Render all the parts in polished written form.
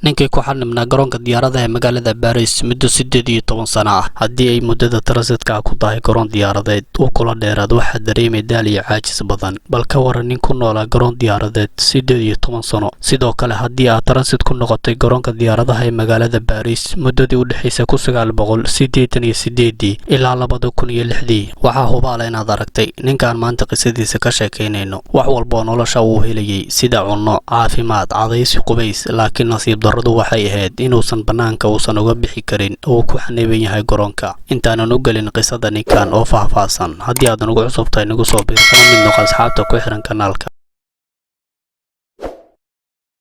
Ninkii ku xanibnaa garoonka diyaaradaha ee magaalada Baris muddo 18 sano ah. Haddii ay muddada transitka ku tahay garoon diyaaradeed uu kula dheeraad, waxaa dareemay daal iyo caajis badan. Bal ka waran nin ku noolaa garoon diyaaradeed 18 sano? Sidoo kale, haddii aad transit ku noqotay garoonka diyaaradaha ee magaalada Baris muddadii u dhexaysay 1988-dii ilaa 2006-dii, waxaa hubaala inaad aragtay ninkaan maanta qisadiisa ka sheekaynayno. Wax walba oo nolosha uu helayay, sida cunno, caafimaad, cadaysi, qubays, laakiin nasiib darradu waxay ahayd inuusan bannaanka uusan uga bixi karin oo uu ku xaniban yahay garoonka. Intaanan u gelin qisada ninkan oo faahfaahsan, haddii aadan ugu cusubtahay, nagu soo biir, kana mid noqo asxaabta ku xiran kanaalka.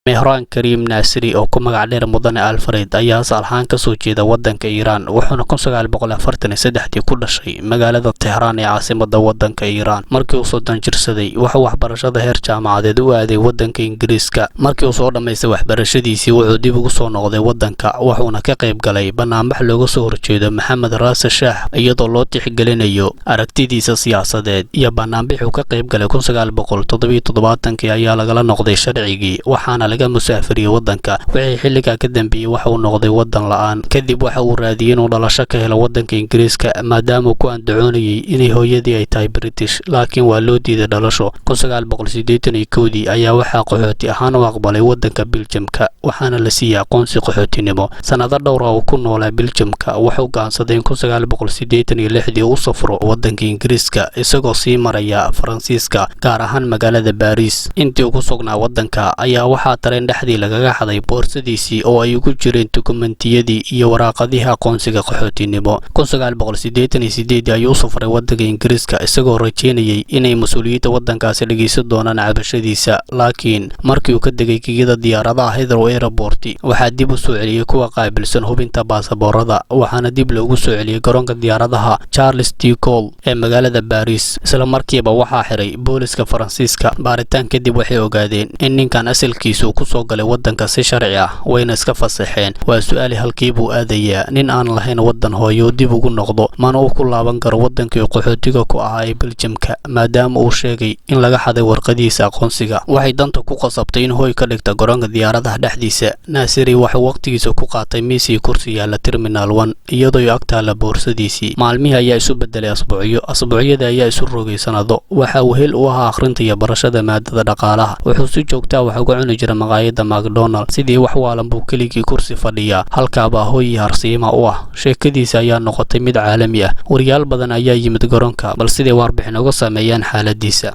Mehraan Kariim Naasiri, oo ku magac dheer Mudane Alfred, ayaa asal ahaan kasoo jeeda waddanka Iiraan, wuxuuna 1943-dii ku dhashay magaalada Tehraan ee caasimada waddanka Iiraan. Markii uu 30 jirsaday, wuxuu waxbarashada heer jaamacadeed u aaday waddanka Ingiriiska. Markii uu soo dhammaystay waxbarashadiisii, wuxuu dib ugu soo noqday waddanka, wuxuuna ka qayb galay banaanbax looga soo horjeedo Maxamed Raasa Shaah, iyadoo loo tixgelinayo aragtidiisa siyaasadeed. Iyo banaanbixuu ka qayb galay 1977-kii ayaa lagala noqday sharcigii, waxaana laga musaafiriyey waddanka. Wixii xilligaa ka dambeeyey, waxa uu noqday waddan la'aan. Kadib waxa uu raadiyey inuu dhalasho ka helo waddanka Ingiriiska, maadaama uu ku andacoonayay inay hooyadii ay tahay British, laakiin waa loo diiday dhalasho. 1981-dii ayaa waxaa qaxooti ahaan u aqbalay waddanka Biljamka, waxaana la siiyey aqoonsi qaxootinimo. Sannado dhowra uu ku noolaa Biljamka, wuxuu go'aansaday in 1986-dii u safro waddanka Ingiriiska, isagoo sii maraya Faransiiska, gaar ahaan magaalada Baariis. Intii uu ku sugnaa waddanka ayaa waxaa tareen dhexdii lagaga xaday boorsadiisii oo ay ugu jireen dukumentiyadii iyo waraaqadihii aqoonsiga qaxootinimo. 1988-dii ayuu u safray waddanka Ingiriiska, isagoo rajeynayay inay mas-uuliyiinta waddankaasi dhegeysan doonaan cabashadiisa. Laakiin markii uu ka degay gegida diyaaradaha Heathrow Airport, waxaa dib u soo celiyey kuwa qaabilsan hubinta baasaboorada, waxaana dib loogu soo celiyey garoonka diyaaradaha Charles de Gaulle ee magaalada Baris. Isla markiiba waxaa xiray booliska Faransiiska. Baaritaan kadib, waxay ogaadeen in ninkan asalkiisu ku soo galay waddanka si sharci ah, wayna iska fasaxeen. Waa su-aali, halkii buu aadayaa nin aan lahayn waddan hooyo dib ugu noqdo? Mana uu ku laaban karo waddankii qaxootiga ku ahaa ee Beljamka, maadaama uu sheegay in laga xaday warqadihiisa aqoonsiga. Waxay danta ku qasabtay in hooy ka dhigta garoonka diyaaradaha dhexdiisa. Naasiri waxuu waqtigiisa ku qaatay miis iyo kursi yaalla Terminal One, iyadoo ag taalla boorsadiisii. Maalmihii ayaa isu bedelay asbuucyo, asbuucyada ayaa isu rogay sanado. Waxa uu hel u ahaa akhrinta iyo barashada maadada dhaqaalaha. Wuxuu si joogtaa wax uga cuni jira maqaayadda McDonald. Sidii wax waalan buu keligii kursi fadhiyaa, halkaabaa hooyi harsiima u ah. Sheekadiisa ayaa noqotay mid caalami ah. Wariyaal badan ayaa yimid garoonka bal siday warbixin uga sameeyaan xaaladiisa.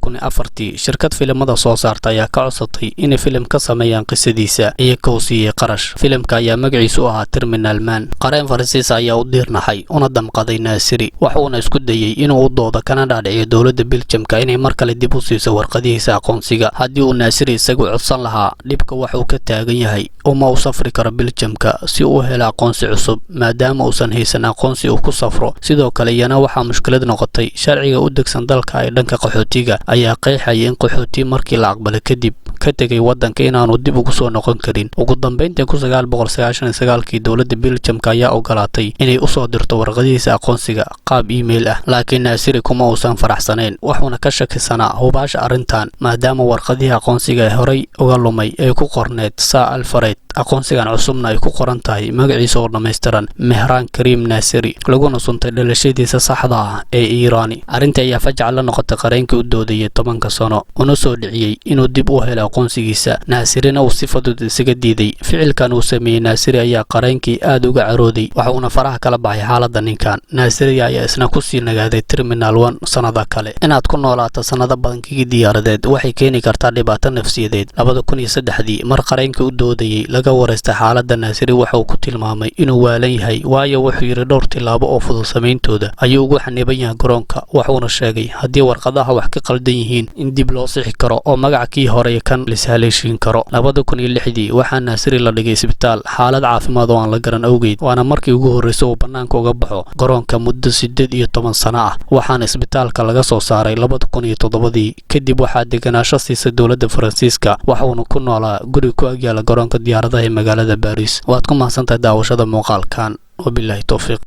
2004-tii, shirkad filimada soo saarta ayaa ka codsatay inay filim ka sameeyaan qisadiisa, iyagoo siiyey qarash. Filimka ayaa magaciisu u ahaa Terminal Man. Qareen Faransiis ayaa u diirnaxay una damqaday Naasiri, waxuuna isku dayey inuu u doodo kana dhaadhiciyo dowladda Biljamka inay mar kale dib u siiso warqadihiisa aqoonsiga. Haddii uu Naasiri isagu codsan lahaa, dhibka waxuu ka taagan yahay uma u safri karo Biljamka si uu helo aqoonsi cusub, maadaama uusan haysan aqoonsi uu ku safro. Sidoo kale, iyana waxaa mushkilad noqotay sharciga u degsan dalka ee dhanka qaxootiga ayaa qeexaya in qaxooti markii la aqbalay kadib ka tegay waddanka inaanu dib ugu soo noqon karin. Ugu dambeyntii, 1999-kii, dowladda Biljamka ayaa ogolaatay inay usoo dirto warqadihiisa aqoonsiga qaab email ah, laakiin Naasiri kuma uusan faraxsanayn, wuxuuna ka shakisanaa hubaasha arrintan, maadaama warqadihii aqoonsiga ee horey uga lumay ee ku qorneed Saa Alfared, aqoonsigan cusubna ay ku qoran tahay magaciisa oo dhammaystiran, Mehraan Kariim Naasiri, laguna suntay dhalashadiisa saxda ah ee Iiraani. Arrintii ayaa fajac la noqotay qareenkii u doodayay 10-ka sano, una soo dhiciyey inuu dib u helo aqoonsigiisa. Naasirina uu si fudud isaga diiday. Ficilkan uu sameeyey Naasiri ayaa qareenkii aad uga carooday, waxuuna faraha kala baxay xaaladda ninkan. Naasiri ayaa isna kusii nagaaday Terminal One sannada kale. Inaad ku noolaato sannado badan kigi diyaaradeed waxay keeni kartaa dhibaato nafsiyadeed. 2003-dii, mar qareenkii u doodayey laga waraystay xaaladda Naasiri, waxa uu ku tilmaamay inuu waalan yahay, waayo wuxuu yidhi dhowr tilaabo oo fudud samayntooda ayuu ugu xaniban yahay garoonka. Wuxuuna sheegay haddii warqadaha wax ka qaldan yihiin in dib loo sixi karo oo magaca kii hore kan lishaleeshiin karo. 2006-dii waxaa Naasiri la dhigay isbitaal xaalad caafimaad oo aan la garan awgeed, waana markii ugu horreysay uu bannaanka uga baxo garoonka muddo 18 sano ah. Waxaana isbitaalka laga soo saaray 2007-dii. Kadib waxaa deganaansho siisay dowladda Faransiiska, waxuuna ku noolaa guri ku agyaala garoonka diyaaradaha ee magaalada Baariis. Waad ku mahadsantahay daawashada muuqaalkan. Wabilaahi towfiiq.